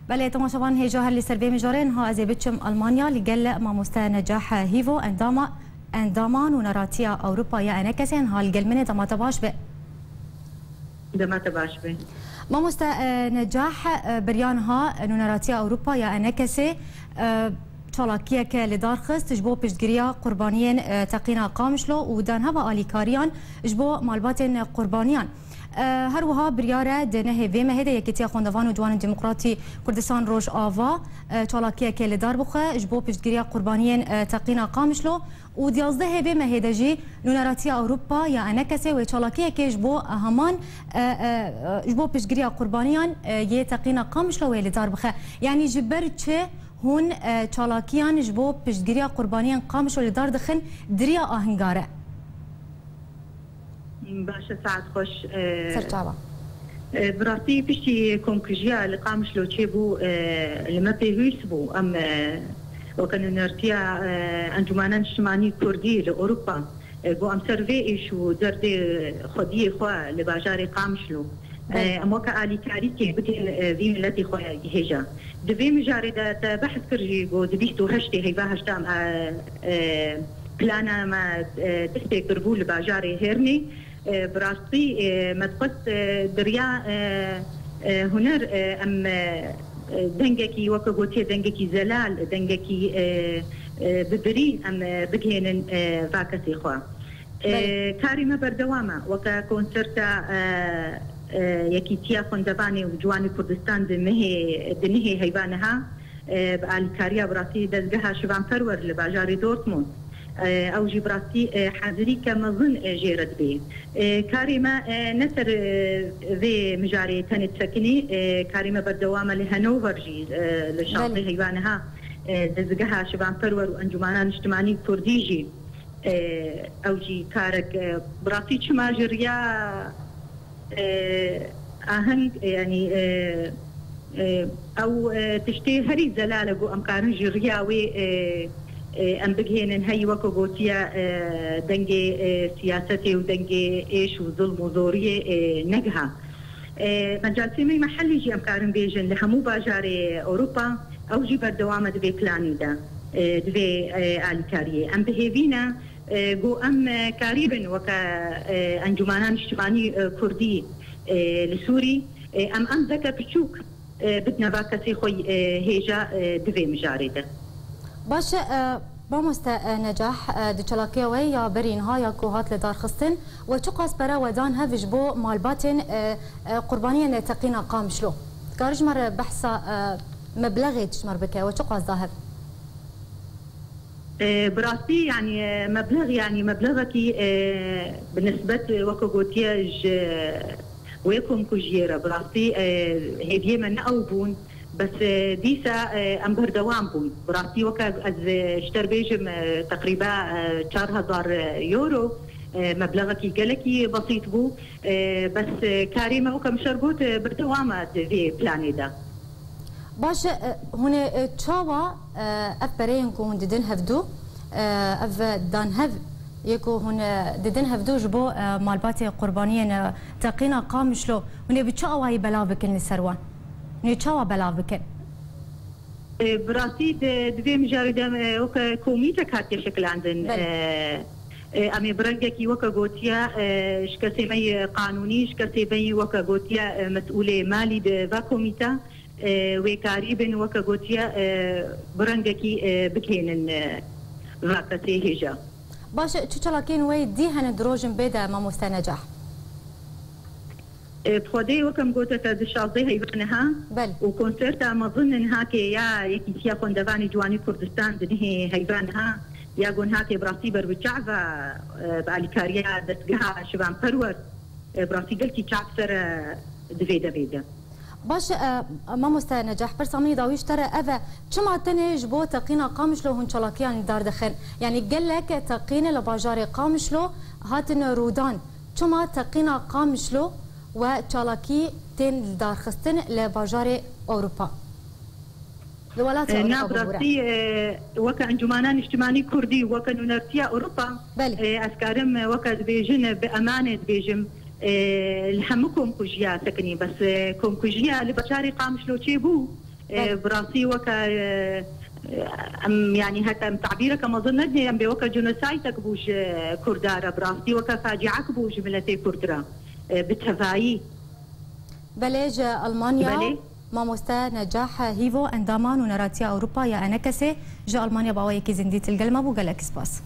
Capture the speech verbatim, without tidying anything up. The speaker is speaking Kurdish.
Belê, temaşevan hêja her li ser vê mijarê. Niha ez ê biçim Almanya, li gel mamoste Necah Hîvo, endama, endama Nûneratiya Ewropa ya Enekesê, niha li gel min e, dema te baş be. Dema te baş be. Mamoste, e, Necah, e, beriya niha Nûneratiya Ewropa ya Enekesê, e, çalakiyeke li dar xist ji bo piştgiriya qurbaniyên, e, teqîna Qamişlo û danheva alîkariyan ji bo malbatên qurbaniyan. E, her wiha biryar e di nehê vê mehê de Yekîtiya Xwendevan û Ciwanên Demokratî Kurdistan Rojava, e, çalakiyekê li dar bixe ji bo piştgiriya qurbaniyên, e, teqîna Qamişlo û di yazdehê vê mehê de jî Nûneratiya Ewropa ya Enekesê wê çalakiyekê ji bo heman, e, e, e, ji bo piştgiriya qurbaniyan, e, yê teqîna Qamişlo wê li dar bixe. Yanî ji ber çi hûn, e, çalakiyan ji bo piştgiriya qurbaniyên Qamişlo li dar dixin di riya ahinga re? Baş e, saet xweş. E, Ser çava. E, bi rastî piştî komkujiya li Qamişlo çêbû, e, li me pêwîst bû. Em, e, weke nûnertiya, e, Encûmena Niştimanî Kurdî li Ewropa, e, ku em ser vê êş û derdê xwediyê xwe li bajarê Qamişlo, e, Belê. em weke alîkarîkê bidin, e, vî miletê xwe hêja. Di vê mijarê de te behs kir jî ku di bîst û heştê heyva heşta em, e, e, plana me, e, dest pê kiribû li bajarê Hêrnê. E, bi rastî, e, me dixwest, e, di riya, e, e, huner, e, em, e, e, dengekî, weke gotiye, dengekî zelal, dengekî, e, e, bi birîn em, e, bigihênin, e, va kesê xwe. E, Belê. Karê me berdewam e. Weke konserta, e, e, Yekîtiya Xwendevanê û Ciwanê Kurdistan di mehê, di nihê heyva niha, e, bi alîkariya bi rastî dezgeha Şivan Perwer li bajarê Dortmund. E, ew jî bi rastî, e, hezirîke mezin, e, jê re dibê. E, karê me, e, ne ser, e, vê mijarê tenê disekinî, e, karê me berdewam e li Hanover jî, e, li Belê. şazdeh heyva niha, e, dezgeha Şivan Perwer û Encûmena Niştimanî Kurdî jî, e, ew jî karek, e, bi rastî çima ji riya e, aheng, e, yanî, e, e, ew, e, tiştê herî zelal e ku em karin ji riya wê, e, e, em bigihênin heyî weke gotiye, e, dengê, e, siyasetê û dengê êş û zilm û zoriyê, e, negiha. E, mecalsê me mehellî jî em karin bêjin li hemû bajarê Ewropa, ew jî berdewam e di vê planê de, e, di vê, e, alîkariyê. Em bi hêvî ne, e, ku em, e, karîbin weke, e, Encûmena Niştimanî, e, Kurdî, e, li Sûrî, e, em, em zeke piçûk, e, bidine va kesê xwe, e, hêja, e, di vê mijarê de. Baş e, e, mamoste, e, Necah, e, di çalakiya we ya berî niha ya ku hat lidarxistin, we çiqas pere we dan hev ji bo malbatên, e, e, qurbaniyên teqîna Qamişlo? Dikarî ji me re behsa, e, meblexê ji me re bike, we çiqas da hev? E, bi rastî, yanî, e, meblex, yanî, meblexekî, e, bi nisbet, e, weke gotiye ji wê komkujiyê re, bi rastî, e, hêviyê me ne ew bûn, bes, e, dîsa, e, em berdewam bûn. Bi rastî, weke ez, e, ji te re bêjim, e, teqrîba, e, çar hezar euro, e, meblexekî gelekî besît bû, e, bes, e, karê me, weke min şer got, e, berdewam e di vê planê de. Baş e, hûn ê, e, çawa, e, ev pereyên ku hûn didin hevdû, e, ev danhev yê ku hûn, e, didin hevdû ji bo, e, malbatê qurbaniyên, e, teqîna Qamişlo, hûn ê bi çi awayî belav bikin li ser wan? Hûn ê çawa belav bikin? E, bi rastî di, di vê mijarê de, e, weke komîtek hatiye şekilandin. Belê. E, e, em ê bi rengekî weke gotiye, e, ji kesê me yê qanûnî, ji kesê me yê weke gotiye, e, mesûlê malî di va komîte, e, wê karîbin weke gotiye, e, bi rengekî, e, bigihênin, e, va kesê hêja. Baş e, çi çalakiyên we dî hene di rojên bê de, mamoste Necah? E, bi Xwedê weke min gote te di şazdeh heyva niha Belê. û konserta mezin niha ke ya Yekîtiya Xwendevanê Ciwanî Kurdistan di nihê heyva niha ya ku niha ke bi rastî ber bi çav e, bi alîkariya destgeha Şivan Perwer, e, bi rastî gelkî çav ser e, di vê demê de. Baş e, mamoste Necah, pirsa min yê dawî ji te re ev e, çima tenê ji bo teqîna Qamişlo hûn çalakiyan li dar dixin? Yanî gelek teqîn li bajarê Qamişlo hatin rûdan. Çima teqîna Qamişlo we çalakî tên lidarxistin li bajarê Ewropa? Li welatê E, Ewropa na bi bibûre. rastî, e, weke Encûmana Niştimanî Kurdî, weke Nûnertiya Ewropa, Belê. e, ez karim, e, weke dibêjin, e, bi emanê dibêjim, e, li hemû komkujiya sekinî. Bes, e, komkujiya li bajarê Qamişlo çêbû, E, bi rastî weke, e, em, yanî heta em tabîreke mezin nedinê, em bê weke genosaydek bû ji Kurda re, bi rastî weke faciak bû ji miletê Kurd re, e, bi tevayî. Belê, ji Almanya. Belê. Mamoste Necah Hîvo, endama Nûneratiya Ewropa ya Enekesê, ji Almanya bi awayekî zindî til gel me bû, gelek spas.